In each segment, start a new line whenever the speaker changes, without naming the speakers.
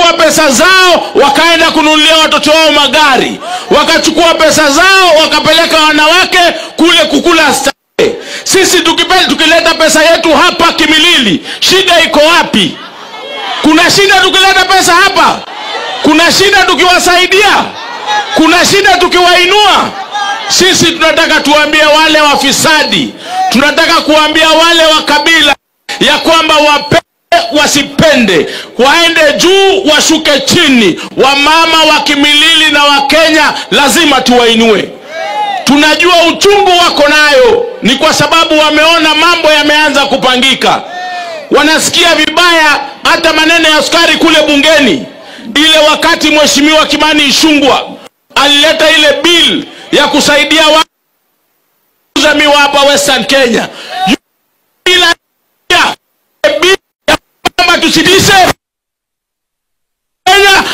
Kwa pesa zao wakaenda kununulia watoto wao magari, wakachukua pesa zao wakapeleka wanawake kule kukula starehe. Sisi tukileta pesa yetu hapa Kimilili, shida iko wapi? Kuna shida tukileta pesa hapa? Kuna shida tukiwasaidia? Kuna shida tukiwainua? Sisi tunataka tuambie wale wafisadi, tunataka kuambia wale wa kabila ya kwamba wape wasipende, waende juu washuke chini. Wamama wa Kimilili na wa Kenya lazima tuwainue. Tunajua uchungu wako nayo ni kwa sababu wameona mambo yameanza kupangika. Wanasikia vibaya hata maneno ya sukari kule bungeni. Ile wakati Mheshimiwa Kimani Ichung'wah alileta ile bill ya kusaidia wauza miwa hapa Western Kenya, bila bill ya tusidise Kenya,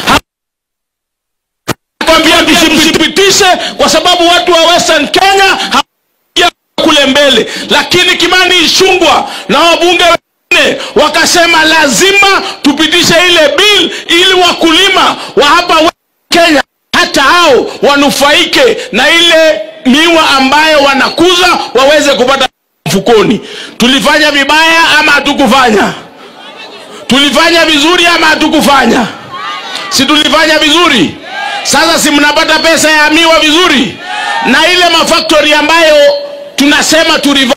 hakwambia tusipitishe kwa sababu watu wa Western Kenya hawakuja kule mbele. Lakini Kimani Ichung'wah na wabunge wengine wakasema lazima tupitishe ile bill ili wakulima wa hapa Kenya hata hao wanufaike na ile miwa ambayo wanakuza waweze kupata mfukoni. Tulifanya vibaya ama hatukufanya? Tulifanya vizuri ama hatukufanya? Si tulifanya vizuri? Sasa si mnapata pesa ya miwa vizuri? Na ile mafactory ambayo tunasema tulifanya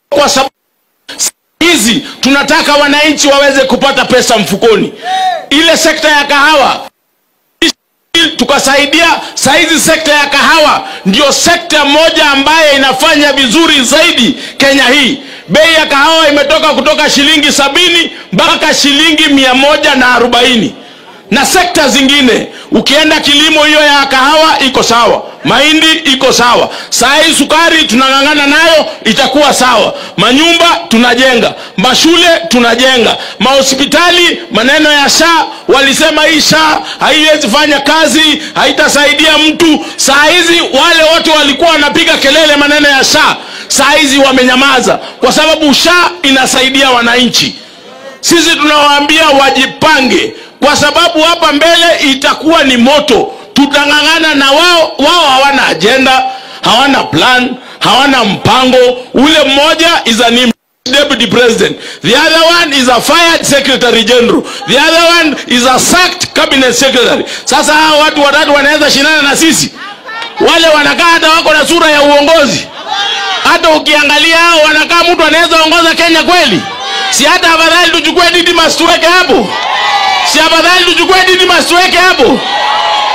kwa sababu hizi tunataka wananchi waweze kupata pesa mfukoni. Ile sekta ya kahawa tukasaidia. Saizi sekta ya kahawa ndio sekta moja ambaye inafanya vizuri zaidi Kenya hii. Bei ya kahawa imetoka kutoka shilingi 70 mpaka shilingi 140. Na sekta zingine ukienda kilimo hiyo ya kahawa iko sawa, mahindi iko sawa, saa hii sukari tunang'ang'ana nayo itakuwa sawa, manyumba tunajenga, mashule tunajenga, mahospitali. Maneno ya SHA walisema hii SHA haiwezi fanya kazi, haitasaidia mtu. Saa hizi wale wote walikuwa wanapiga kelele maneno ya SHA, saa hizi wamenyamaza kwa sababu SHA inasaidia wananchi. Sisi tunawaambia wajipange kwa sababu hapa mbele itakuwa ni moto. Tutang'ang'ana na wao. Wao hawana agenda, hawana plan, hawana mpango. Ule mmoja is an deputy president, the other one is a fired secretary general, the other one is a sacked cabinet secretary. Sasa hao watu watatu wanaweza shindana na sisi? Wale wanakaa hata wako na sura ya uongozi. Hata ukiangalia hao wanakaa, mtu anaweza ongoza Kenya kweli? Si hata afadhali tuchukue Didmus tuweke hapo? Si afadhali tuchukue Didmus tuweke hapo?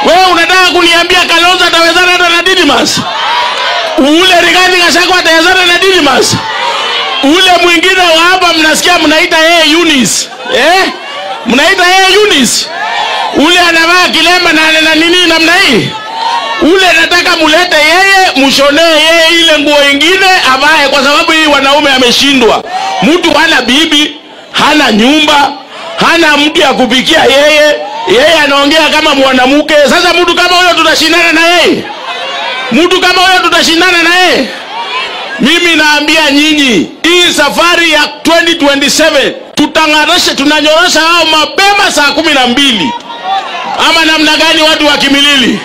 Wewe unataka kuniambia Kalonzo atawezana hata na Didmus? Ule Rigathi Gachagua atawezana na Didmus? Ule mwingine wa hapa mnasikia mnaita yeye Eunice. Mnaita yeye Eunice. Ule anavaa kilemba na nini namna hii? Ule nataka mulete yeye, mshonee yeye ile nguo ingine avae, kwa sababu hii wanaume ameshindwa. Mtu hana bibi, hana nyumba, hana mtu ya kupikia yeye, yeye anaongea kama mwanamke. Sasa mtu kama huyo tutashindana na yeye? Mtu kama huyo tutashindana na yeye? Mimi naambia nyinyi, hii safari ya 2027 tutangarisha, tunanyorosha hao mapema saa 12. Ama namna gani watu wa Kimilili?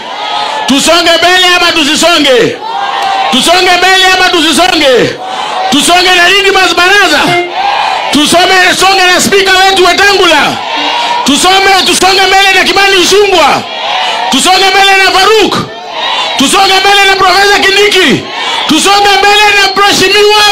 Tusonge mbele ama tusisonge? Tusonge mbele ama tusisonge? Tusonge na Didmus Baraza? Tusonge na speaker wetu Wetangula? Tusonge mbele na Kimani Ichung'wah? Tusonge mbele na Faruk? Tusonge mbele na Profesa Kindiki? Tusonge mbele na Mheshimiwa